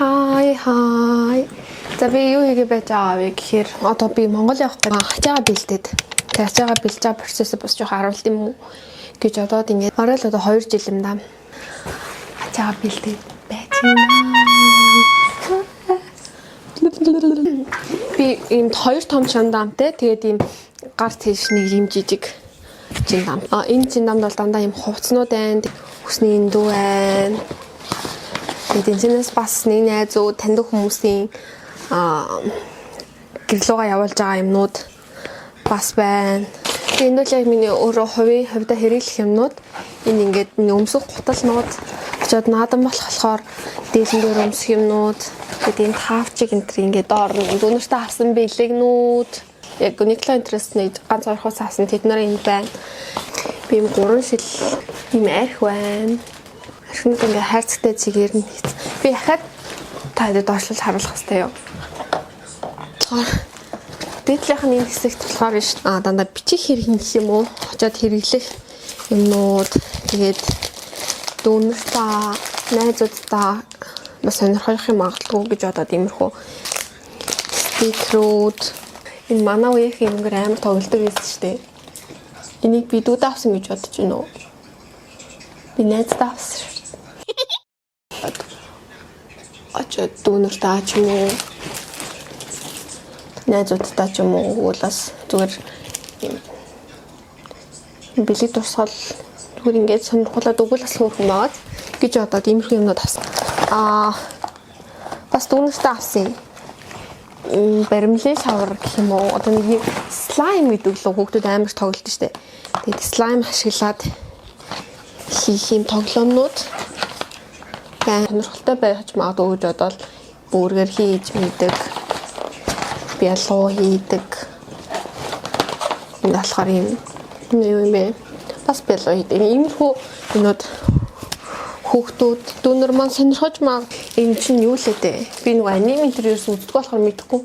Hi hi. За, би юу хийгээ байж байгаа вэ гэхээр одоо би Монгол явах гэж ачаагаа бэлдээд, тэг ачаагаа бэлдэж байгаа процессыг бас жоохон харуулт юм уу гэж бодоод, ингээд орой л одоо 2 жил юм да. Ачаагаа бэлдээд байж байна. Би ийм хоёр том чемодантай, тэгээд ийм гар тийш нэг ийм жижиг чемодан. А, энэ чемоданд бол дандаа ийм хувцснууд байна. Хүсний эндүү байна. Тэгээд энэчнээс бас нэг найзууд, таньдаг хүмүүсийн гэр лүүгээ явуулж байгаа юмнууд бас байна. Тэгээд энэ бол яг миний өөрөө хувьдаа хэрэглэх юмнууд. Энэ ингээд миний өмсөх гуталнууд, очоод наадам болохоор дээлэн дээр өмсөх юмнууд. Тэгээд энэ таавчиг энэ төр ингээд доор нь дүүнэртээ авсан бэлэгнүүд. Яг Uniqlo interest нэг ганц хоёр хувцас авсан, тэд нар энд байна. Би юм гурван шил юм арх байна. Архинууд ингээ хайрцагтай чигээр нь хийц. Би ахаад та хэд доошлол харуулах хэрэгтэй юу? Тэгэхээр дээдлийнх нь энэ хэсэгт болохоор биш. А, дандаа бичих хэрэг гэх юм уу? Очоод хэрэглэх юмнууд. Тэгээд дүүнэртаа, найзуудтаа бас сонирхох юм магадгүй гэж бодоод иймэрхүү стикерүүд. Энэ манай үеийнхэн юмгээр амар тоглодог байсан шүү дээ. Энийг би дүүдээ авсан гэж бодож байна уу? Би найздаа авсан шүү дээ. Очоод дүүнэртээ ч юм уу, найзуудтай ч юм уу бас зүгээр юм бэлэг дурсгал, зүгээр ингээд сонирхолтой өгвөл бас хөөрхөн байгаа гэж бодоод иймэрхүү юмнууд авсан. Аа, бас дүүнэртээ авсан юм баримлын шавар гэх юм уу. Одоо нэг юм slime гэдэг л хүүхдүүд амар тоглолт штэ. Тэгээд slime ашиглаад хийх юм тоглоомнууд байна. Сонирхолтой байж магадгүй гэж бодоод бүргээр хийж мэдэг. Бялуу хийдэг. Энэ болохоор юм юу юм бэ? Бас бялуу хийдэг. Иймэрхүү юмнууд хүүхдүүд, дүүнер маань сонирхож маг. Энэ чинь юу лээ дээ. Би нөгөө аниме энэ төр ерөөс үздэг болохоор мэдэхгүй.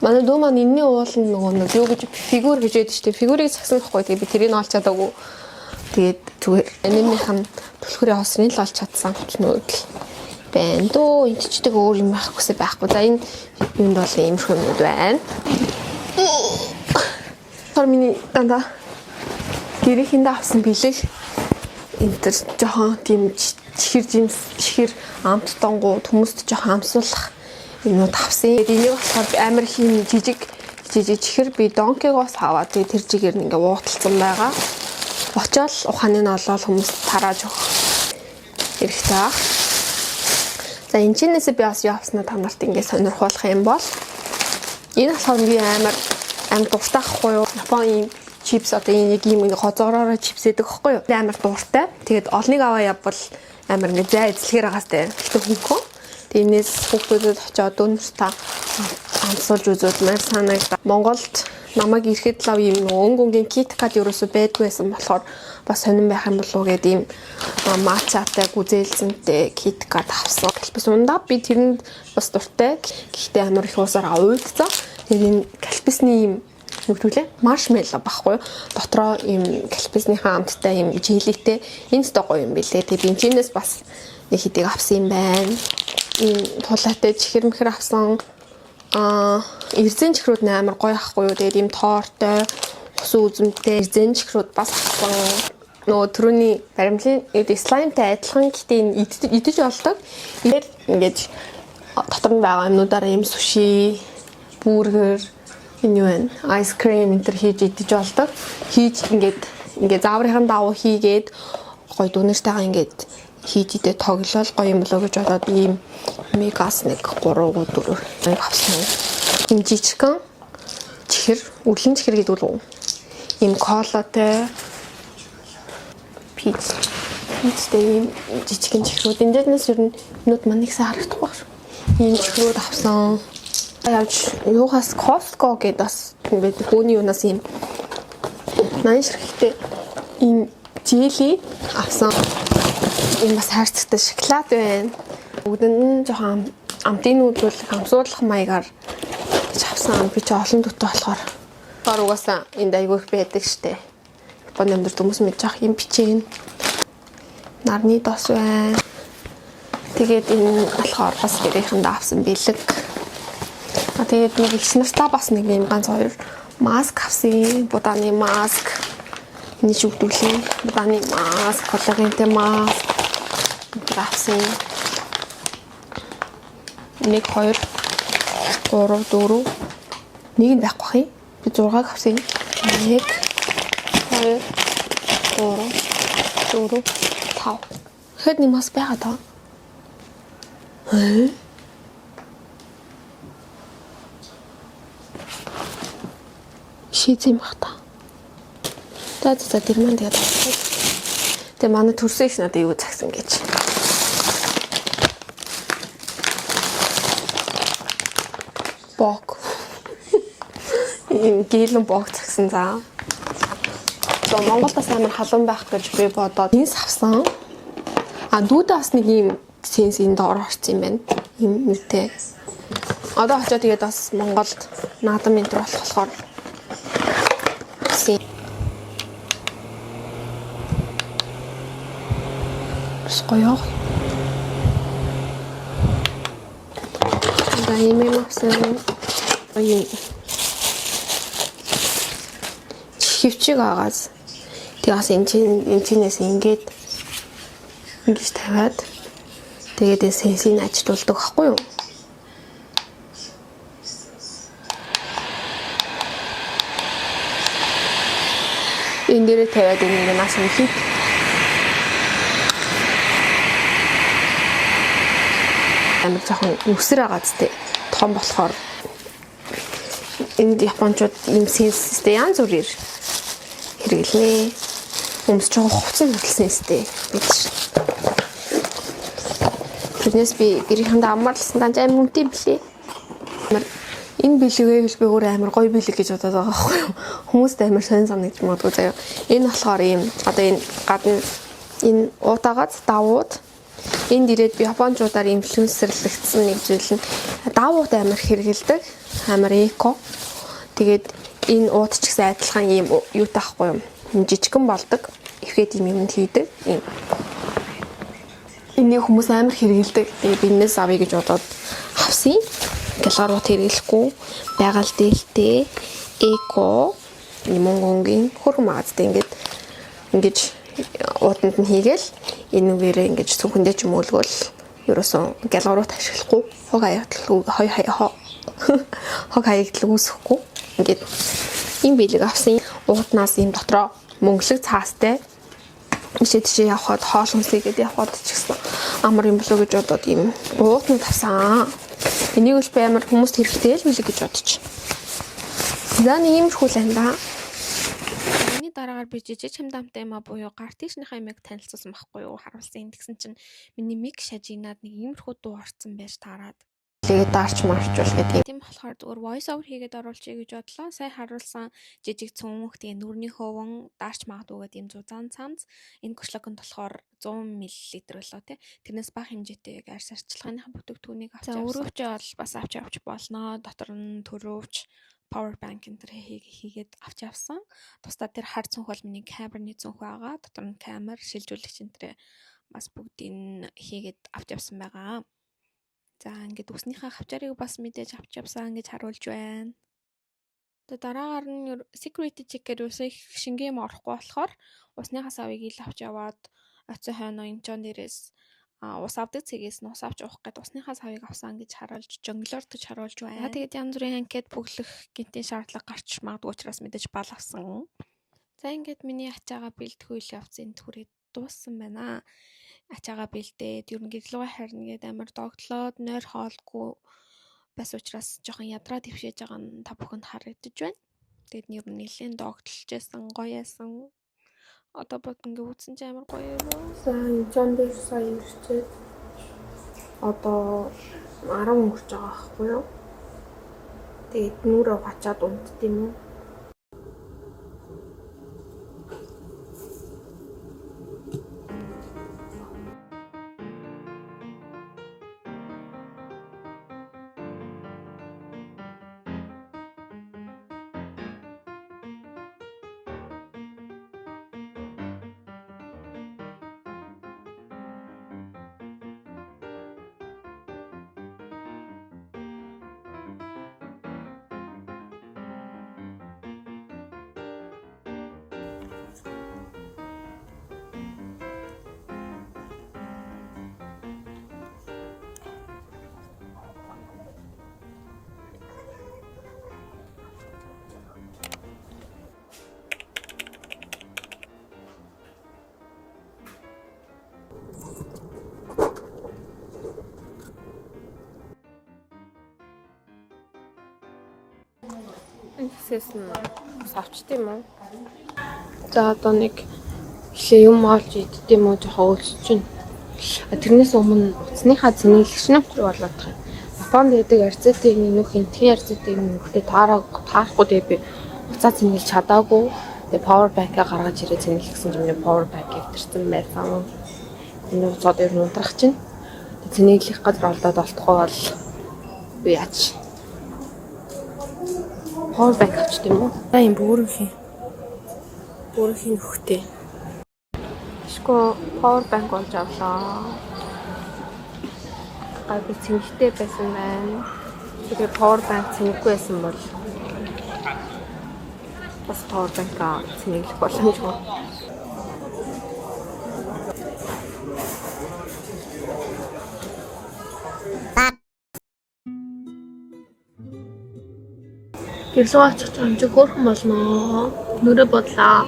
Манай дүү маань энэний уул нь нөгөө нэг юу гэж figure гэж яддаг шүү дээ. Figure ийг цагсан байхгүй. Тэгээ би тэрийг олж чадаагүй. Тэгээд зүгээр анимынх нь түлхүүрийн хосрын л олж чадсан хүчнүүд л байна дөө. Энд ч тэг өөр юм байхгүйсээ байхгүй. За, энэ юунд бол иймэрхүү юмнууд байна. Тэр миний дандаа гэрээхэндээ авсан бэлэг энэ төр, жоохон тийм чихэр жимс, чихэр амт донгууд, хүмүүст жоохон амсуулах юмнууд авсан. Тэгээд энийг болохоор амар их юм жижиг жижиг чихэр би Donki-гоос аваад, тэгээд тэр чигээр нь ингээ ууталцсан байгаа. Очоол ухааны нь олоод хүмүүст тарааж өгөх хэрэгтэй баг. За, энэ чинээсээ би бас юу авснаа та нарт ингээ сонирхуулах юм бол энэ болохоор би амар амар дуртай ахгүй юу? Япон ийм чипс, одоо энэ яг ийм ингээ гозоороор чипс эдэг ахгүй юу? Амар дуртай. Тэгээд олныг аваа явбал амар ингээ зай эзлэхээр байгаас тэ. Гэтэ хөнгөн. Тэгээд энэс хүүхдүүдэд очиод дүүнер та амсуулж үзүүлмээр санагдаа. Монголд намайг ирэхэд лав ийм өнгө өнгийн KitKat ерөөсөө байдгүй байсан болохоор бас сонирн байх юм болов уу гэд ийм матчатай, гүзээлзэнтэй KitKat авсан. Кальпис ундаа би тэрэнд бас дуртай. Гэхдээ амар их уусаар уйдсан. Тэгээд энэ кальписны ийм юу гэдэг лээ? Маршмеллоу байхгүй юу? Дотроо ийм кальписныхаа амттай ийм jelly тэй. Энэ өстой гоё юм билээ. Тэгээд би энэчнээс бас нэг хэдийг авсан юм байна. Ийм тулаатай чихэр мэхэр авсан. Аа, эрзэн чихрүүд амар гоё ахгүй юу. Тэгээд ийм тоортой, усан үзэмтэй эрзэн чихрүүд бас авсан. Нөгөө түрүүний баримлын slime тай адилхан, гэхдээ энэ идэж болдог. Тэр ингэж дотор нь байгаа юмнуудаараа ийм суши, бургер, энэ юу вэ? Ice cream энэ төр хийж идэж болдог. Хийж ингээд ингээд зааврынхаа дагуу хийгээд гоё дүүнэртэйгээ ингээд хийж идэ тоглол гоё юм болоо гэж бодоод ийм мегас нэг 3 4 авсан. Ийм жижигхэн чихэр, үрлэн чихэр гэдэг үү? Ийм колатай пиц. Пицтэй ийм жижигхэн чихрүүд. Эндээс ер нь нүд маань нэг сайн харагдахгүй баг шүү. Ийм чихрүүд авсан. Явж юугаас Costco гэдэг бас юм байдаг. Бөөний юунаас ийм 80 ширхэгтэй ийм jelly авсан. Энэ бас хайрцагтай шоколад байна. Бүгдэнд нь жоохон амтын нүүдүүлэх, амсуулах маягаар гэж авсан. Би чи олон төтөө болохоор. Бар угаасаа энд айгүй их байдаг штэ. Японы амьдрал хүмүүс мэдж авах юм бичээн. Нарны дос байна. Тэгээд энэ болохоор бас гэрийнхэндээ авсан бэлэг. Тэгээд нэг эгч нартаа бас нэг юм ганц хоёр маск авсан. Будааны маск. Энэ ч үгдүүлээ. Будааны маск, коллагентэй маск авсан. 1 2 3 4 нэг нь байхгүй бах юм. Би 6-аг авсан. 1 2 3 4 5. Тэгэхэд нэг маск байгаа даа. Шийдсэн юм бах та. За за за тэр маань тэгээд авчихъя. Тэгээ манай төрсөн их надад юу загсан гэж. Бог. Ийм гээлэн бог загсан за. За Монголд бас амар халуун байх гэж би бодоод энэ авсан. А дүүдээ бас нэг ийм сенс энэ доор орсон юм байна. Ийм нэртэй. Одоо очоод тэгээд бас Монголд наадам энэ төр болох болохоор авсан. Бас гоё. За ийм юм авсан. Ийм хөвчиг агаас. Тэг бас энэ чинь энэ чинээс ингээд ингэж тавиад тэгээд энэ сенсийг ажилуулдаг байхгүй юу? Энэ дээрээ тавиад энэ ингээ нас үнхийд. Амар жоохон нүсэр байгаа зү том болохоор энд японочууд ийм сенстэй янз бүрээр хэрэглэнэ. Хүмүүс жоохон хувцас хөдөлсөн сенстэй бид ш. Тэрнээс би гэрийнхэндээ амарласан данж амар үнэтэй блээ. Энэ бэлгээ би өөр амар гоё бэлэг гэж бодоод байгаа байхгүй юу? Хүмүүст амар сонь санагдаж магадгүй заяа. Энэ болохоор ийм одоо энэ гадна энэ уутаагааз давууд энд ирээд би японочуудаар инфлюенсерлэгдсэн нэг зүйл нь давууд амар хэрэгэлдэг. Амар эко. Тэгээд энэ уут ч гэсэн адилхан ийм юутай байхгүй юу? Жижигхэн болдог. Эвхэд ийм юмд хийдэг. Ийм. Энийг хүмүүс амар хэрэгэлдэг. Тэгээд би энэс авъя гэж бодоод авсан. Гялгаар уут хэрэглэхгүй, байгаль дээлтэй, эко, мөнгө өнгийн хөрхөн магазтай ингээд ингэж ууданд нь хийгээл энэ үгээрээ ингэж цүнхэндээ ч юм өлгөөл ерөөсөн гялгаар уут ашиглахгүй, хог хаягдал хог хаягдал үүсэхгүй ингээд ийм бэлэг авсан. Ууднаас ийм дотроо мөнгөлөг цаастай ийшээ тийшээ явхад хоол хүнсээ гэдээ явхад ч гэсэн амар юм болоо гэж бодоод ийм уутнууд авсан. Энийг л би амар хүмүүст хэрэгтэй л бэлэг гэж бодчих. За нэг иймэрхүү л энэ да. Энэний дараагаар би жижиг чамдаамтай юма буюу гар тийшнийхээ ямиг танилцуулсан байхгүй юу? Харуулсан. Тэгсэн чинь миний мик шажигнаад нэг иймэрхүү дуу орцсон байж таарад. Тэгээд даарч марчвал гэдэг. Тийм болохоор зүгээр voice over хийгээд оруулчихъя гэж бодлоо. Сая харуулсан жижиг цүнх, тэгээ нүрний хөвөн даарч магадгүй гэдэг ийм зузаан цамц. Энэ кошлогонд болохоор 100 мл болоо тий. Тэрнээс бага хэмжээтэй яг арьс арчилгааныхаа бүтээгдэхүүнийг авч явсан. Өрөвчөө бол бас авч явж болно. Дотор нь төрөвч, power bank энэ төр хийгээд авч явсан. Тусдаа тэр хар цүнх бол миний камерны цүнх байгаа. Дотор нь камер, шилжүүлэгч энэ төр бас бүгдийг хийгээд авч явсан байгаа. За ингээд үснийхээ хавчаарыг бас мэдээж авч явсан гэж харуулж байна. Тэгээ дараагаар нь security check-ээр юусэн их шингэн юм орохгүй болохоор усныхаа савыг ил авч яваад оцой хойно инчон дээрээс ус авдаг цэгээс нь ус авч уух гээд усныхаа савыг авсан гэж харуулж жонглортож харуулж байна. Тэгээд янз бүрийн анкет бөглөх гинтийн шаардлага гарч магадгүй учраас мэдээж бал авсан. За ингээд миний ачаагаа бэлдэх үйл явц энэ түрээд дууссан байна. Ачаагаа бэлдээд ер нь гэрлүүгээ харна гээд амар догтлоод нойр хоолгүй бас учраас жоохон ядраа твшээж байгаа нь та бүхэнд харагдаж байна. Тэгээд ер нь нэлээд догтлж байсан, гоё ясан. Одоо бод ингээ үзсэн чи амар гоё юм уу? За Инчон дээр сая ирчээд одоо 10 өнгөрч байгаа байхгүй юу? Тэгээд нүрээ угаачаад унтд юм уу? Хэсээс нь ус авчт юм уу? За одоо нэг эхлээ юм олж иддэг юм уу жоохон өлсөж чинь. Тэрнээс өмнө утасныхаа цэнэглэгч нь болоод байгаа юм. Японд байдаг арзайтыг нөх, энтхийн арзайтыг нөхтэй таарахгүй тэгээ би уцаа цэнэглэж чадаагүй. Тэгээ power bank-а гаргаж ирээ цэнэглэх гэсэн чинь миний power bank эвдэрсэн байсан. Энэ уцаад ер нь унтрах чинь. Цэнэглэх газар олдоод олдохгүй бол би яаж power bank авчт юм уу? За юм бөөрөнхий. Бөөрөнхий нөхтэй. Ашгүй power bank олж авлаа. Гайгүй цэнэгтэй байсан байна. Тэгээ power bank цэнэггүй байсан бол бас power bank-а цэнэглэх боломжгүй. Гэрлөө очих юм чи хөөрхөн болно. Нүрэ бодлаа.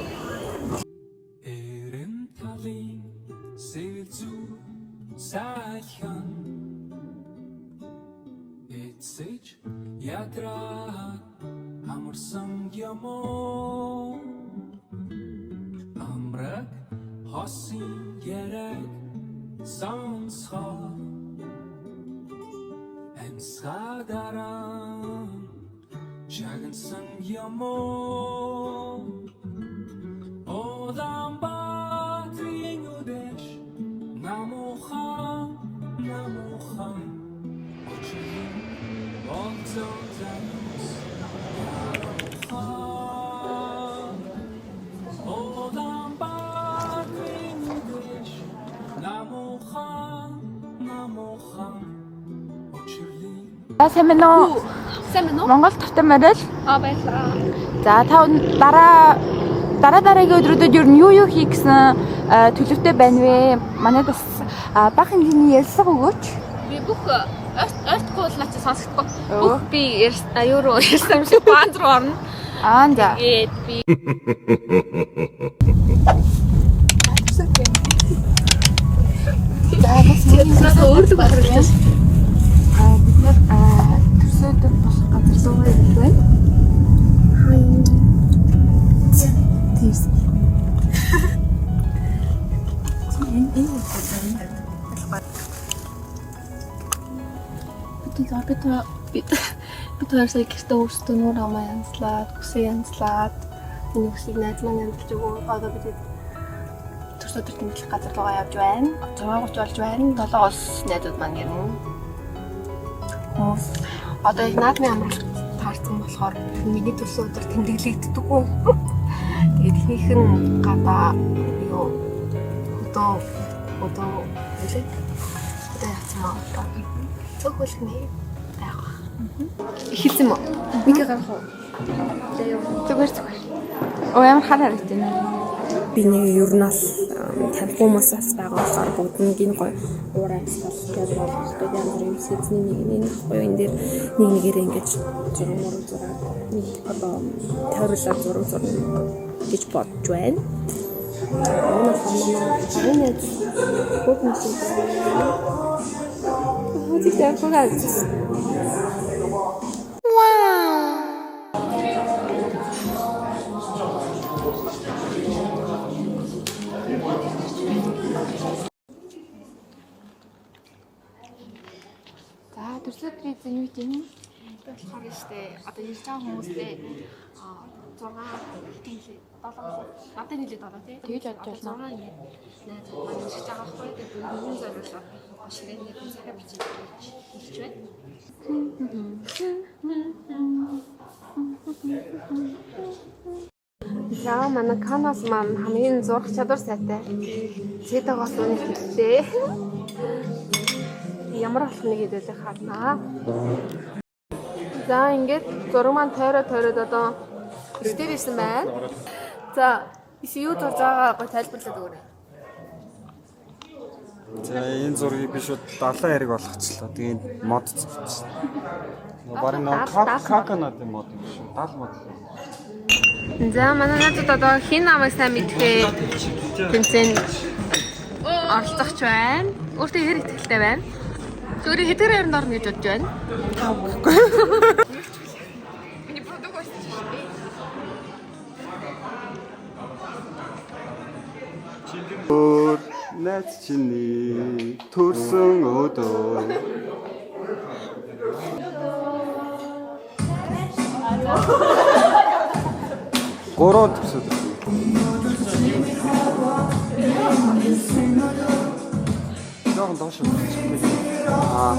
Эрэм талын сэвэл зүү сайлхан эцэж ядраад амарсан юм уу амраг хосын яриаг сонсоход амьсгалаараа шагнасан юм уу Улаанбаатарын үдэш намуухан намуухан очлон болцсон замс яруухан Улаанбаатарын үдэш намуухан намуухан очлон За сайн байна уу? Сайн байна уу? Монгол тавтай морил. Аа баярлалаа. За та дараа дараа дараагийн өдрүүдэд ер нь юу юу хийх гэсэн төлөвтэй байна вэ? Манайд бас бага хэмжээний ярилцлага өгөөч. Би бүх ойртгүй бол наа чи сонсохдохгүй. Бүх би юу руу ярьсан юм шиг баанд руу орно. Аа за. Тэгээд би За бас өөрлөг батруулж бид нэр төрсөдөг болох газар руугаа ирэх байна. Тийс. Бид хоёр сая гэртээ өөрсдөө нүүр амаа янзлаад, үсээ янзлаад, энэ үсийг найз маань янзлж өгөө. Одоо бид төрс өдөр тэмдэглэх газар руугаа явж байна. 6:30 болж байна. 7-оос найзууд маань ирнэ. Хүмүүс одоо яг наадмын амралт таарсан болохоор миний төрсөн өдөр тэмдэглэгддэггүй. Тэгээд ихнийх нь гадаа юу өдөө өдөө үлээ. Одоо яцсан маа. Цөөх хүлхнэ байх. Эхэлсэн юм уу? Нэг гарах уу? Зүгээр зүгээр. Оо ямар хар харагдаж байна. Би нэг ер нь бол танихгүй хүмүүс бас байгаа болохоор бүгд нь гин гоё уур амьсгал гэж болгох гэдэг янз бүрийн сэдний нэг нэг гоё энэ дээр нэг нэгээрээ ингэж зураг мураг зураад нэг одоо тойруулаад зураг зурна гэж бодож байна. Энэ бол манай багын найз бүгд нэг шиг байна. Тэгтээ яг За төрсөдрийн эзэн юу гэж юм? болохоор штэ одоо ирж байгаа хүмүүстэй 6 хэдэн лээ 7 надад нийлээ 7 тий Тэгэж бодож байна. 6 ингэ найз маань ирж байгаа байхгүй тэгээд бүгдийн зориулаад ширээний захиа бичиж хэлж байна. За манай Канас маань хамгийн зурх чадвар сайтай. Цэдэгоос үнийг хэллээ. Ямар болох нэг хэдүүлэх харнаа. За ингээд зураг маань тойроо тойроод одоо 9 дээр ирсэн байна. За ис юу зурж байгаагаа гой тайлбарлаад өгөөрэй. За энэ зургийг би шууд далайн хэрэг болгочлоо. Тэгээд мод цэвчихсэн. Барин нөө коконат мод юм шүү. Дал мод. За манай найзууд одоо хин намайг сайн мэдхээ тэмцээнд оролцох ч байна. Өөртөө хэр ихтэй байна. Өөрийн хэдгээр байранд орно гэж бодож байна. Тав гэхгүй. Миний продукт байсан шүү дээ. Найз чиний төрсөн өдөр. Гурван төсөд. Жохон доош өгчих. Аа.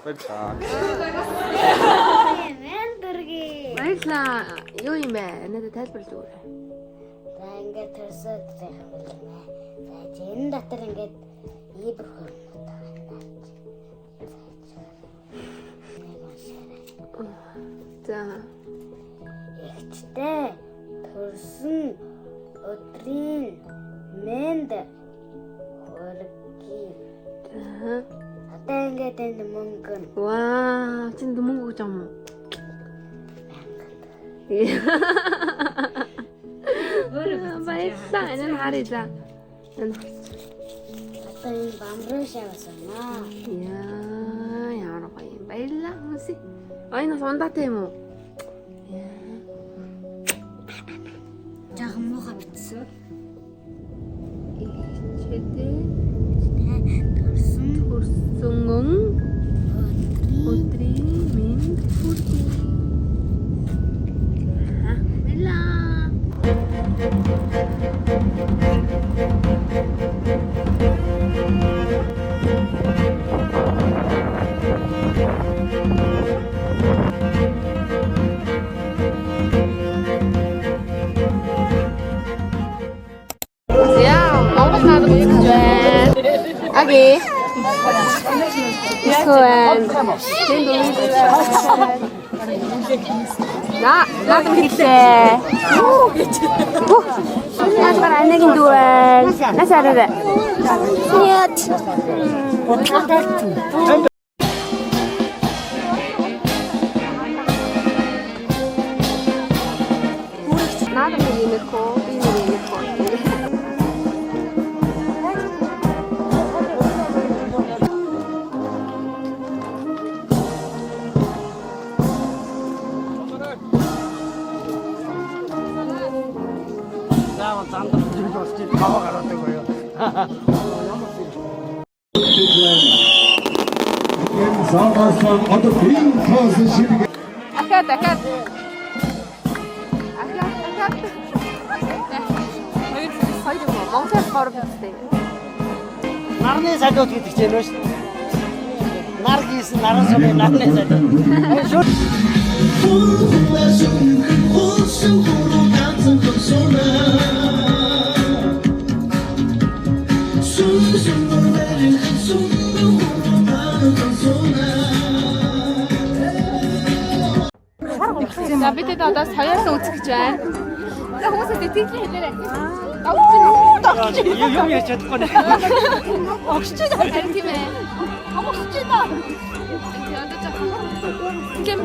Баярлалаа. Мендэрги. Баярлалаа. Юу юм бэ? Надад тайлбарлаж өгөөрэй. За ингээд төрсөд байх юм байна. За энэ дотор ингээд ийбэрхүү юмнууд байгаа. Нэг уншаарай. За. Эгчтэй төрсөн өдрийн мэнд хүргэе. За. Одоо ингээд энэ мөнгө нь Вау, чи мөнгө өгч байгаа юм уу? Баярлалаа. Энэ нь харъя за. Энэ. Одоо энэ бамбруу шавсан аа. Яа, ямар гоё юм. Баярлалаа хүмүүсээ. А энэ бас ундаатай юм уу? Жаахан муухай битсэн. Эгчтэй Төрсөн төрсөн өдрийн өдрийн мэнд хүргэе. Аа, баярлалаа. Яа, Монгол наадам үзэж байна. Аги. Эсвэл. На, наадам хэллээ. Наадмаар анагийн дүү байна. Нас арай. Нет. Наадам нэг иймэрхүү, би нэг иймэрхүү. Саарсан одоо бие тоос шиг Дахиад дахиад. Дахиад дахиад. Хоёр хоёр юм уу? Монголоор гурав үстэй. Нарны салют гэдэг чинь нөө шүү. Нар хийсэн наран сумын нарны салют. Шүр За бид хэд одоо соёолоо үзэх гэж байна. За хүмүүсээ тэтгэл хэлээрэй. юм ярьж чадахгүй нэ. Харин тийм ээ. Огч байна. Одоо жоохон тийм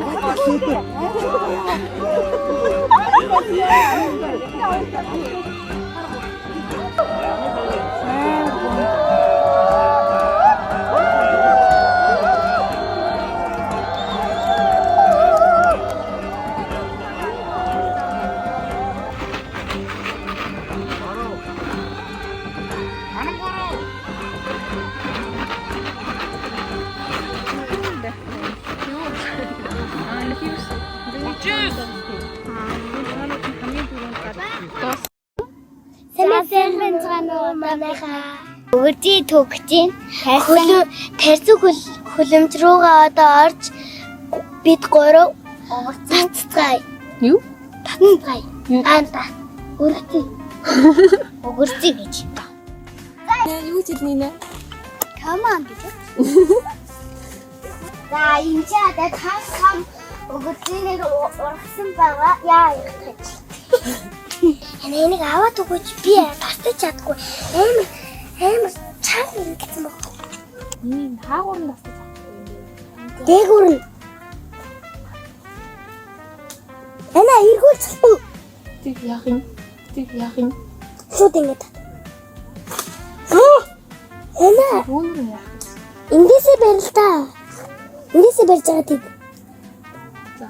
Сайн сайн байцгаана уу манайхаа. Өгөржий төгжин хөлөө тарьцаг хөлөмж рүүгээ одоо орж бид гурав татцгаая. Юу? Татцгаая. Аанда. Өргөцөй. Өгөрцөй гэж. Юу гэж хэлнэ нэ? Come on гэж. За энэ ч одоо там там өгөрцөйгээр ургасан байгаа. Яа их гэж. Энийг аваад өгөөч би тасдаж чадахгүй. Амар амар чанга ингэсэн баг. Хаагур нь тасдаж. Дээгүүр нь. Эна эргүүлчихгүй. Тэг яах юм? Тэг яах юм? Шууд ингэ тат. Эна Үүнэр яах вэ? эндээсээ барил та. Эндээсээ барьж байгаа тийм. За.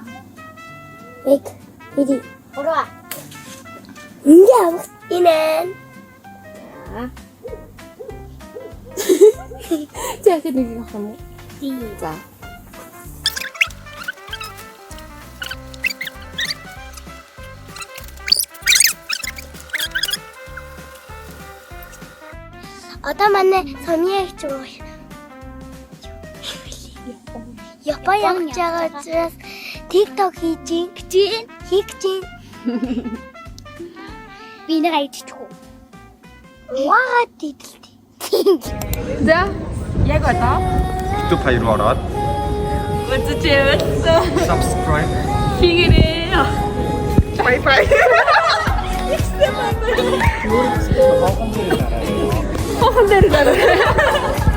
Нэг, ири. Ураа. Ингээ авах. Инэн. Чи яхад нэг авах юм уу? Тийм. За. Одоо манай сумын эгч юу? Япон явж байгаа учраас TikTok хийж гин гэж хийх гэж. Би нэг аялчих уу. Угаад идэлт. За. Яг одоо YouTube хоёр руу ороод үзэж байвал subscribe хийгэрээ. Bye bye. Хохон дээр дараа.